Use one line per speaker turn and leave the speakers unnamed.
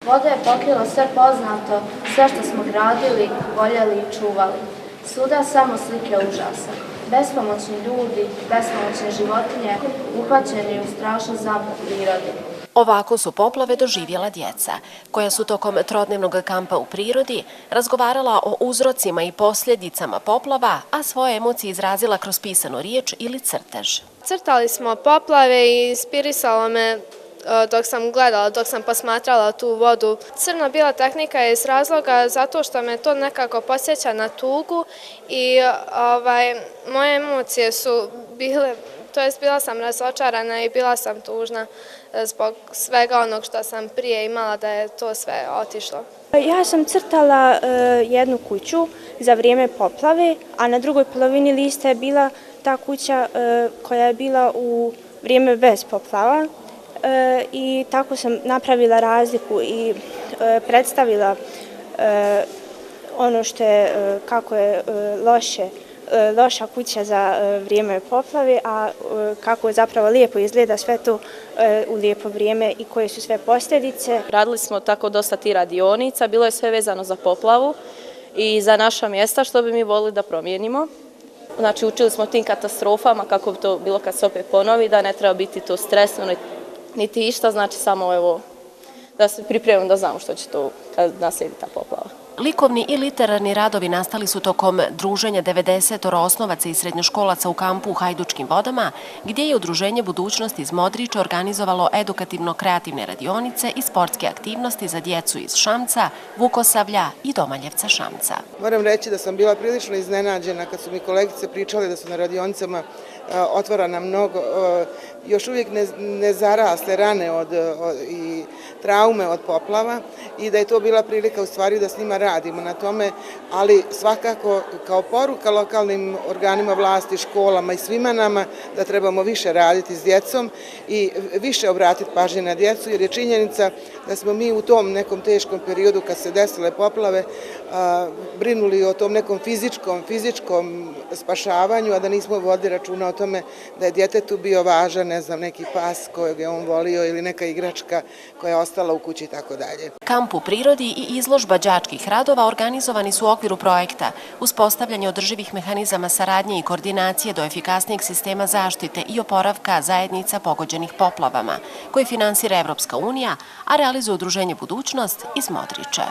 Voda je pokrila sve poznato, sve što smo gradili, voljeli i čuvali. Svuda samo slike užasa. Bespomoćni ljudi, bespomoćne životinje, uhvaćeni u strašnu zamku prirode.
Ovako su poplave doživjela djeca, koja su tokom trodnevnog kampa u prirodi razgovarala o uzrocima i posljedicama poplava, a svoje emocije izrazila kroz pisanu riječ ili crtež.
Crtali smo poplave i inspirisalo me dok sam gledala, dok sam posmatrala tu vodu. Crno-bijela tehnika je iz razloga zato što me to nekako podsjeća na tugu i moje emocije su bile, bila sam razočarana i bila sam tužna zbog svega onog što sam prije imala, da je to sve otišlo.
Ja sam crtala jednu kuću za vrijeme poplave, a na drugoj polovini lista je bila ta kuća koja je bila u vrijeme bez poplava. I tako sam napravila razliku i predstavila ono što je, kako je loša kuća za vrijeme poplave, a kako zapravo lijepo izgleda sve to u lijepo vrijeme i koje su sve posljedice.
Radili smo tako dosta ti radionica, bilo je sve vezano za poplavu i za naša mjesta što bi mi volili da promijenimo. Znači učili smo tim katastrofama kako bi to bilo kad se opet ponovi, da ne treba biti to stresno niti išta, znači samo evo da se pripremimo da znamo što će to kad naslijedi ta poplava.
Likovni i literarni radovi nastali su tokom druženja 90 osnovaca i srednjoškolaca u kampu u Hajdučkim vodama, gdje je Udruženje Budućnost iz Modriča organizovalo edukativno-kreativne radionice i sportske aktivnosti za djecu iz Šamca, Vukosavlja i Domaljevca Šamca.
Moram reći da sam bila prilično iznenađena kad su mi kolegice pričale da su na radionicama otvarana mnogo, još uvijek nezarasle rane i traume od poplava i da je to bila prilika u stvari da s njima radimo na tome, ali svakako kao poruka lokalnim organima vlasti, školama i svima nama da trebamo više raditi s djecom i više obratiti pažnje na djecu, jer je činjenica da smo mi u tom nekom teškom periodu kad se desile poplave brinuli o tom nekom fizičkom spašavanju, a da nismo vodili računa o tome da je djetetu bio važan, ne znam, neki pas kojeg je on volio ili neka igračka koja je ostala u kući i tako dalje.
Kamp u prirodi i izložba đačkih radova organizovani su u okviru projekta uspostavljanje održivih mehanizama saradnje i koordinacije do efikasnijeg sistema zaštite i oporavka zajednica pogođenih poplavama, koji finansira Evropska unija, a realizuje Udruženje Budućnost iz Modriča.